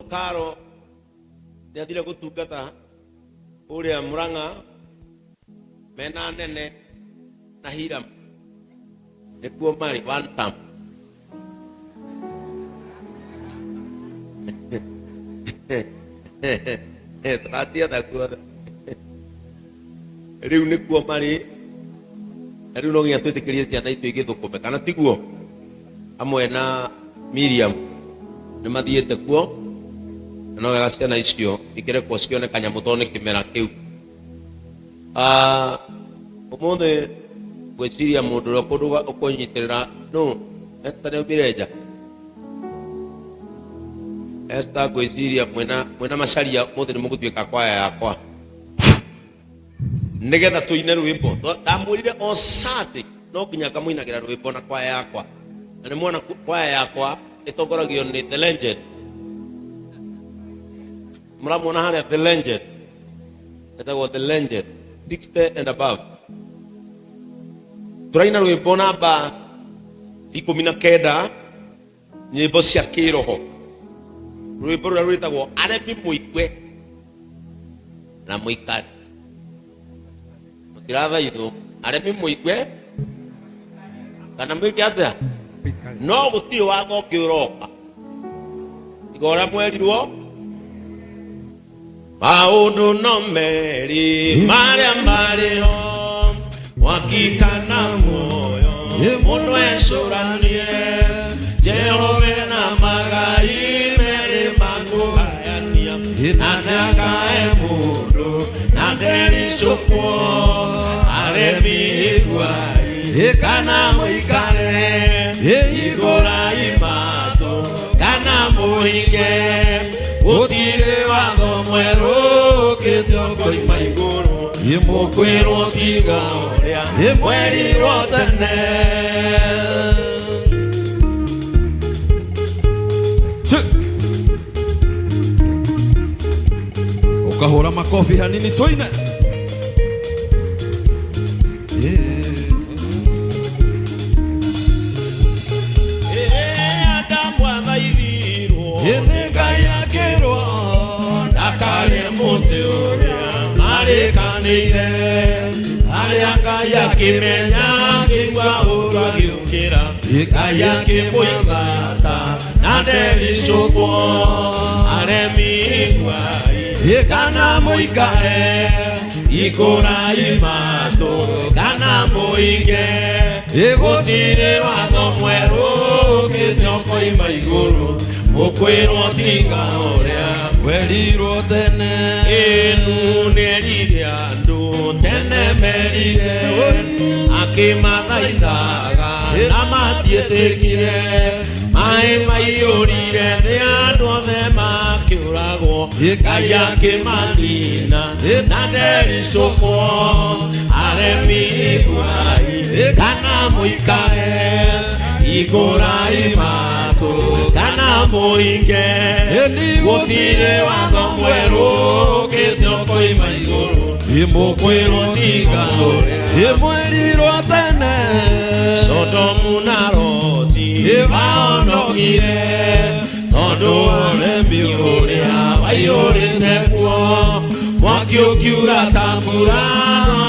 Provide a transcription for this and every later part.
Karo nĩ athire gũtungata kũrĩa Murang'a mena nene na Hiram nĩkuo marĩ one term. Tũratietha guothe rĩu nĩkuo marĩ na rĩu no nginya twĩtĩkĩrie ciana itũ igĩthũkũme kana tiguo hamwe na Miriam nĩ mathiĩte kuo na no wega ciana icio ikĩrekwo cione kanyamũ tondũ nĩ kĩmera kĩu. Ah, ũmũthĩ ngwĩciria mũndũ ũrĩa kũndũ ũkũnyitĩrĩra nũ Esther nĩ aumire nja. Esther ngwĩciria mwĩna macaria ũmũthĩ nĩ mũgũtuĩka kwaya yakwa nĩgetha tũine rwĩmbo. Ndamwĩrire o Sunday no nginya ngamũinagĩra rwĩmbo na kwaya yakwa, na nĩ mwana kwaya yakwa ĩtongoragio nĩ the legend. Mũramuona harĩa the legend, etagwo the legend 60 and above. Tũraina rwĩmbo namba 19, nyĩmbo cia kĩroho, rwĩmbo rũrĩa rwĩtagwo aremi mũigue na mũikare. Mũtirathaithwo, aremi mũigue kana mwĩke atĩa? No gũtirĩ watho ũngĩ ũroka tiga ũrĩa mwerirwo. Maũndũ no merĩ marĩa marĩ ho, mwaki kana muoyo, mũndũ ecũranie. Jehova na magai merĩ makũgayania, na ndakae mũndũ na ndericũkwo. Aremi iguai kana mũikare, hingũrai matũ kana mũhinge, gũtirĩ watho mwerũ ũkĩte ũkoima igũrũ, mũkwĩrwo tiga ũrĩa mwerirwo tene. Ukahũra makobi hanini tũine. Adamu athaithirwo nĩ Ngai akĩrwo ndakarĩe mũtĩ ũrĩa marĩkanĩire, harĩa Ngai akĩmenya akĩigua ũru agĩũkĩra, Ngai akĩmũingata na ndericũkwo. Aremi iguai kana mũikare, ikũrai matũ kana mũinge, gũtirĩ watho mwerũ ũkĩte ũkoima igũrũ, mũkwĩrwo tiga ũrĩa mwerirwo tene. Ĩnu nĩerire andũ tene merire, akĩmathaithaga na matiĩtĩkire, maĩ maiyũrire thĩ andũ othe makĩũragwo, Ngai akĩmanina na ndericũkwo. Aremi iguai kana mũikare, hingũrai matũ kana mũinge, gũtirĩ watho mwerũ ũkĩte ũkoima igũrũ, mũkwĩrwo tiga ũrĩa mwerirwo tene. Sodomu na Loti mahonokire tondũ ũremi ũrĩa waiyũrĩte kuo, mwaki ũkiura ta mbura,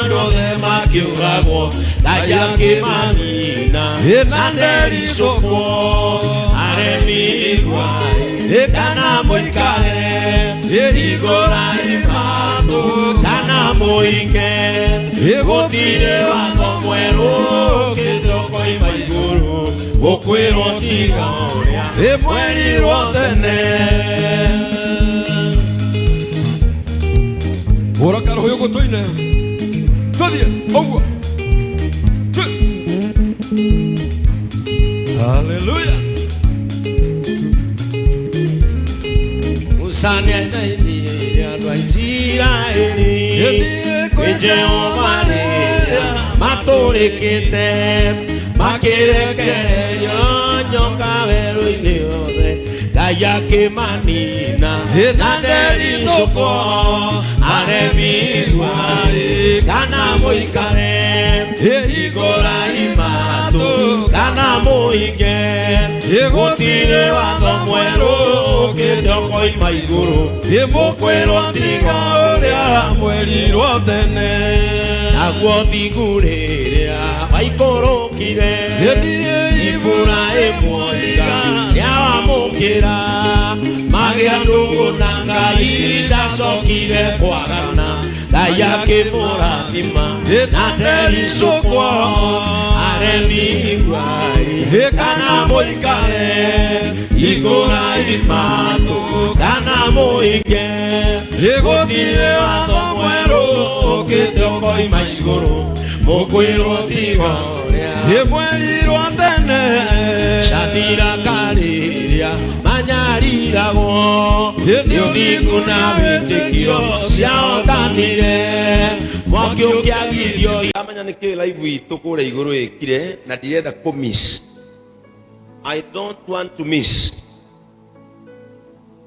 andũ othe makĩũragwo, Ngai akĩmanina na ndericũkwo. Aremi iguai kana mũikare, hingũrai matũ kana mũinge, gũtirĩ watho mwerũ ũkĩte ũkoima igũrũ, gũkwĩrwo tiga ũrĩa mwerirwo tene. Hũra karũhĩ ũguo tũine tũthiĩ ũguo. Haleluya. Musa nĩathaithire andũ a Isiraeli kwĩ Jehova rĩrĩa matũrĩkĩte, makĩrekererio nyoka werũ-inĩ othe, Ngai akĩmanina na ndericũkwo. Aremi iguai kana mũikare, Hingũrai matũ kana mũhinge, gũtirĩ watho mwerũ ũkĩte ũkoima igũrũ. Mũkwĩrwo tiga ũrĩa mwerirwo tene. Naguo thingu rĩrĩa waikũrũkire, Iburahĩmu oiga nĩawamũkĩra, magĩa ndũgũ na Ngai ndacokire kwagana, Ngai akĩmũrathima na ndericũkwo. Aremi iguai kana mũikare, hingũrai matũ kana mũhinge, gũtirĩ watho mwerũ ũkĩte ũkoima igũrũ, mũkwĩrwo tiga ũrĩa Mwerirwo tene. Shadiraka rĩrĩa manyariragwo nĩ ũthingu na wĩtĩkio ciahotanire, mwaki ũkĩagithio. Amenya nĩ kĩ live itũ kũrĩa igũrũ ĩkire na ndirenda kũ miss. I don't want to miss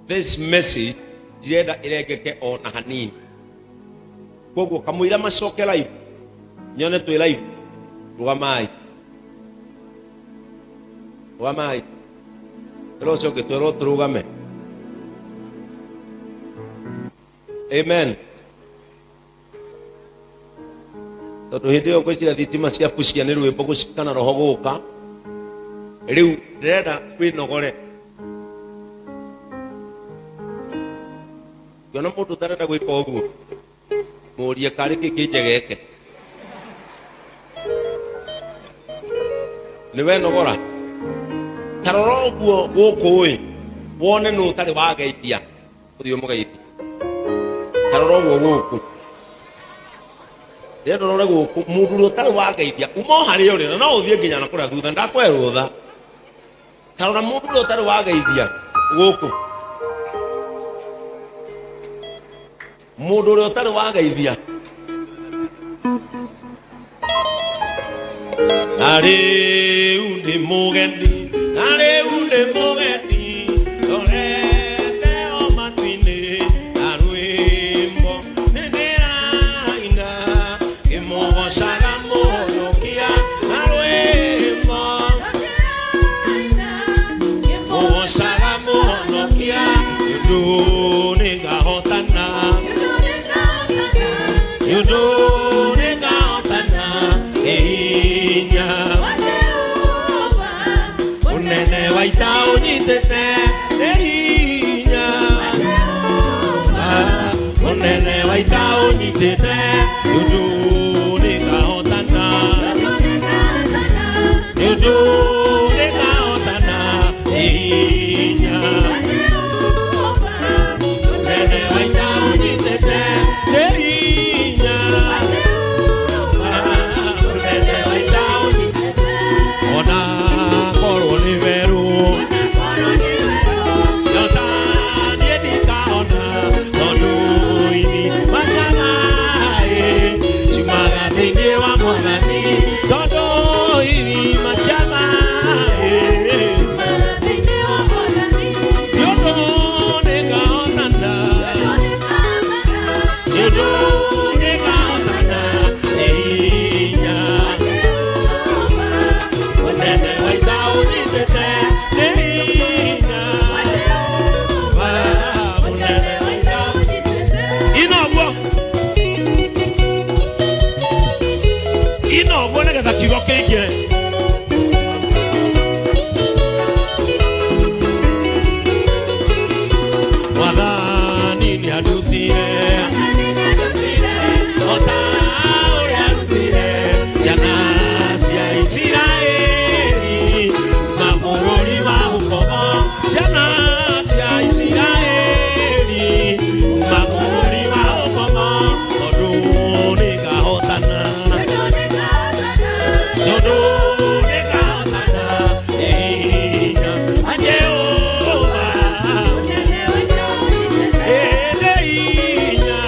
this message, ndirenda ĩrengeke ona hanini. Koguo kamũira macoke live nyone twĩ live, rũgamai, rũgamai, ĩra ũcio ũngĩ twerwo tũrũgame. Amen. Tondũ hĩndĩ ĩyo ngwĩciria thitima cia bucia nĩ rwĩmbo gũcikana roho gũka rĩu ndĩrenda wĩnogore. Ngĩona mũndũ ũtarenda gwĩka ũguo, mũrie karĩ kĩ kĩnjegeke nĩ wenogora. Ta rora ũguo gũkũ ĩ, wone nũ ũtarĩ wageithia, ũthiĩ ũmũgeithie. Ta rora ũguo gũkũ, ndĩrenda ũrore gũkũ mũndũ ũrĩa ũtarĩ wageithia, uma o harĩa ũrĩ na no ũthiĩ nginya na kũrĩa thutha, ndakwe rũtha. Ta rora mũndũ ũrĩa ũtarĩ wageithia gũkũ, mũndũ ũrĩa ũtarĩ wageithia. Na rĩu ndĩ mũgeni, na rĩu ndĩ mũgeni, ndorete o matu-inĩ, na rwĩmbo nĩ ndĩraina ngĩmũgocaga Mũhonokia, na rwĩmbo mũgocaga Mũhonokia, nĩ ũndũ nĩngahotana, nĩ ũndũ nĩngahotana, nĩ hinya mũnene wa ita ũnyitĩte, nĩ hinya mũnene wa ita ũnyitĩte, nĩ ũndũ nĩngahotana, nĩ ũndũ nĩngahotana, nĩ hinya mũnene wa ita ũnyitĩte, nĩ hinya mũnene wa ita ũnyitĩte. Ona korwo nĩ werũ, nyota niĩ ndikahona, tondũ ini macamaĩ ciumaga thĩinĩ wa Mwathani, tondũ ini macamaĩ nĩ ũndũ nĩngahotana, nĩ ũndũ nĩngahotana, nĩ hinya mũnene wa ita ũnyitĩte, nĩ hinya mũnene wa ita. Ina ũguo, ina ũguo nĩgetha kiugo kĩingĩre. Mwathani nĩandutire o ta ũrĩa arutire ciana cia Isiraeli mabũrũri ma ũkombo, ciana cia Isiraeli mabũrũri ma ũkombo, tondũ nĩngahotana, tondũ nĩngahotana, nĩ hinya wa Jehova, nĩ hinya.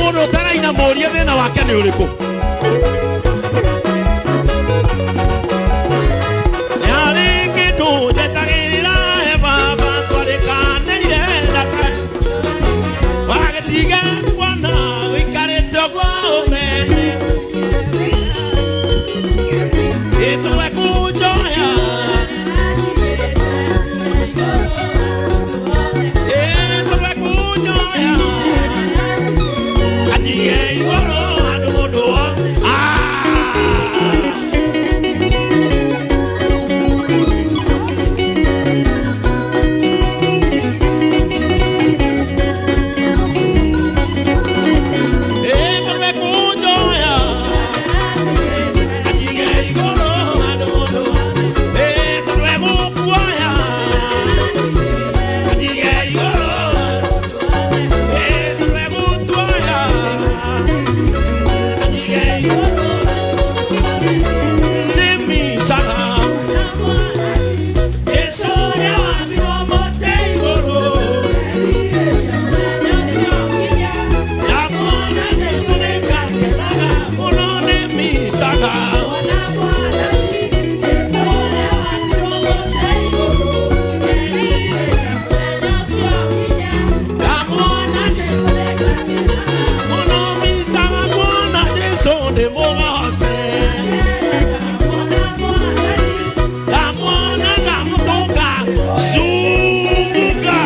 Mũndũ ũtaraina mũrie thĩna wake nĩ ũrĩkũ. Yarĩ kĩndũ njetagĩrĩra he baba twarĩkanĩire nake. Wagĩtiga kuona ũikarĩte ũguo ũmene. Ĩtũwe kunjoya. Ĩtũwe kunjoya. Atige igũrũ handũ mũndũ Ĩtũwe kunjoya. Atige igũrũ handũ mũndũ. Ĩtũwe gũkuoya. Atige igũrũ. Ĩtũwe gũtuoya. Atige igũrũ. Nĩmicaga. Jesũ nĩwambirwo mũtĩ igũrũ. Ndamwona Jesũ nĩngakenaga mũno nĩmicaga. Ndamwona mũno micaga kuona Jesũ ndĩmũgoce. Ndamwona ngamũtũnga zunguka.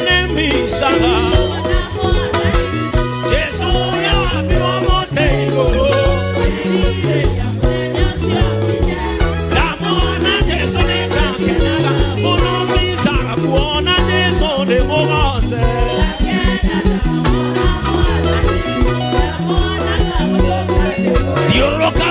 Nĩmicaga. Jesũ nĩwambirwo mũtĩ igũrũ. Ndamwona Jesũ nĩngakenaga mũno micaga kuona Jesũ ndĩmũgoce. Thiũrũrũka